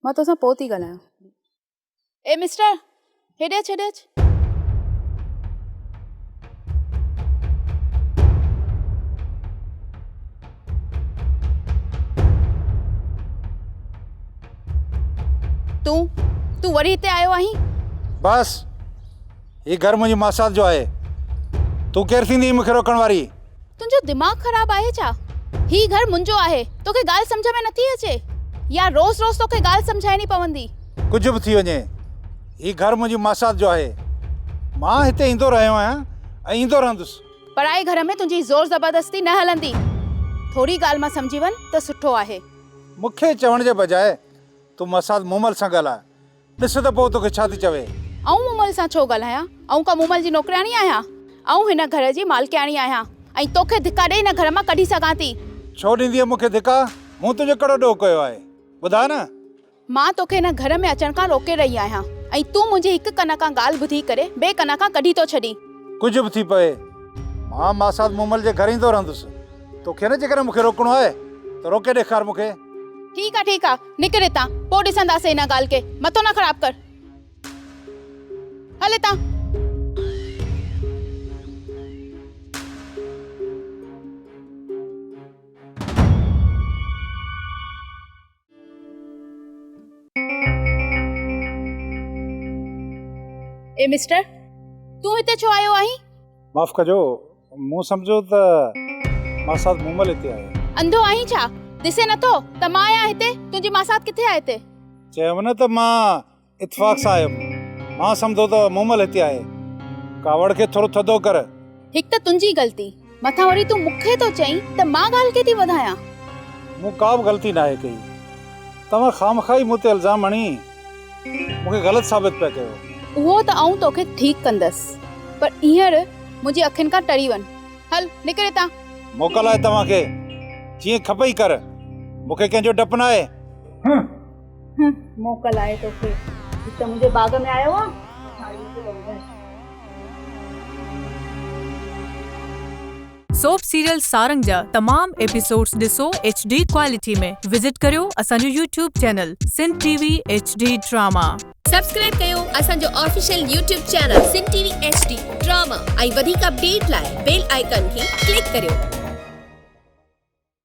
مان توسان پوء ٿي ڳالهايان. A mister! هيڏي اچ هيڏي اچ. تون، تون وري هتي آيو آهين؟ بس! هي گهر منهنجي ماسات جو آهي. تون ڪير ٿيندينء مون کي روڪڻ واري؟ تنهنجو دماغ خراب آهي ڇا؟ هي گهر منهنجو آهي، توکي ڳالهه سمجهه ۾ نٿي اچي؟ يا روز روز توکي ڳالهه سمجهائڻي پوندي؟ ڪجهه به ٿي وڃي، هي گهر منهنجي ماسات جو آهي. مان هتي ايندو رهيو آهيان ۽ ايندو رهندس. پرائي گهر ۾ تنهنجي زور زبردستي نه هلندي. ٿوري ڳالهه مان سمجهي وڃ ته سٺو آهي. مون کي چوڻ جي بجاء تون ماسات مومل سان ڳالهاء. ڏس ته پوء توکي ڇا ٿي چوي. آئون مومل سان ڇو ڳالهايان؟ آئون ڪا مومل جي نوڪرياڻي آهيان؟ آئون هن گهر جي مالڪياڻي آهيان ۽ توکي ڌڪا ڏئي هن گهر مان ڪڍي سگهان ٿي. ڇو ڏيندينء مون کي ڌڪا؟ مون تنهنجو ڪهڙو ڏوهه ڪيو آهي؟ ٻڌاء نه. مان توکي هن گهر ۾ اچڻ کان روڪي رهي آهيان ۽ تون منهنجي هڪ ڪن کان ڳالهه ٻڌي ڪري ٻئي ڪن کان ڪڍي ٿو ڇڏين. ڪجهه به ٿي پوي، مان ماسات مومل جي گهر ايندو رهندس. توکي نه جيڪڏهن مون کي روڪڻو آهي ته روڪي ڏيکار مون کي. ٺيڪ آ ٺيڪ آ نڪر هتان پوء ڏسنداسين ان ڳالهه کي مٿو نه خراب ڪر هل هتان. اي مسٽر تون هتي ڇو آيو آهين؟ معاف ڪجو مون سمجهيو ته ماسات مومل هتي آهي. انڌو آهين ڇا؟ ڏسين نٿو ته مان آهيان هتي، تنهنجي ماسات ڪٿي آهي هتي؟ چيم نه ته مان اتفاق سان آيم، مان سمجهو ته مومل هتي آهي. ڪاوڙ کي ٿورو ٿڌو ڪر. هڪ ته تنهنجي غلطي، مٿان وري تون مون کي ٿو چئين ته مان ڳالهه کي ٿي وڌايان. مون ڪا به غلطي ناهي ڪئي. توهان خامخواه ئي مون تي الزام هڻي مون کي غلط ثابت پيا ڪيو. اهو ته آئون توکي ٺيڪ ڪندس، پر هينئر منهنجي اکين کان ٽري وڃ. هل، نڪر هتان. موڪل آهي توهان کي، جيئن کپئي ڪر، مون کي ڪنهن جو ڊپ ناهي. هه. هه، موڪل آهي توکي. هڪ ته منهنجي باغ ۾ آيو آن، هاڻي مون کي ٿو ٻڌائين. سوپ سيريل سارنگ جا تمام ايپيسوڊز ڏسو ايڇ ڊي ڪوالٽي ۾ وزٽ ڪريو اسان جو YouTube channel Sindh T V H D drama. Subscribe ڪيو اسان جو official YouTube channel Sindh T V H D drama ۽ وڌيڪ اپڊيٽ لاء بيل آئيڪان کي ڪلڪ ڪريو.